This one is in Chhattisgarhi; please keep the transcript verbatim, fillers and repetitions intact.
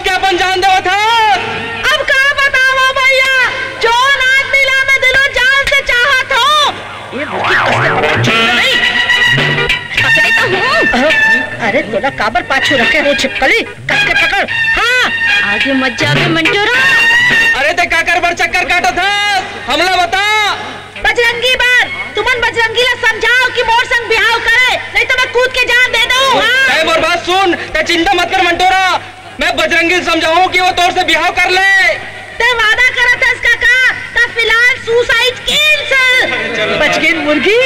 के अपन जान देवत हस। अब का बतावंव भइया, जउन आदमी ला मैं दिलो जान से चाहत हंव। ये मुर्गी कस के पकड़, छोड़ नहीं। पकड़े तो हंव। अरे तोला काबर पाछू रखे हंव छिपकली, कस के पकड़। हाँ। आगे मत जाबे मंटोरा। अरे ते काकर बर चक्कर काटत हस, हमला बता। बजरंगी बर, तुमन बजरंगी ला समझाव कि मोर संग बिहाव करे, नहीं तो मैं कूद के जान दे दूं। हाँ। ए, मोर बात सुन, ते चिंता मत कर मंटोरा, मैं बजरंगी ल समझाहूं कि वो तोर से बिहाव कर ले। ते वादा करत हस काका, त फिलहाल suicide cancel। बच गेन मुर्गी।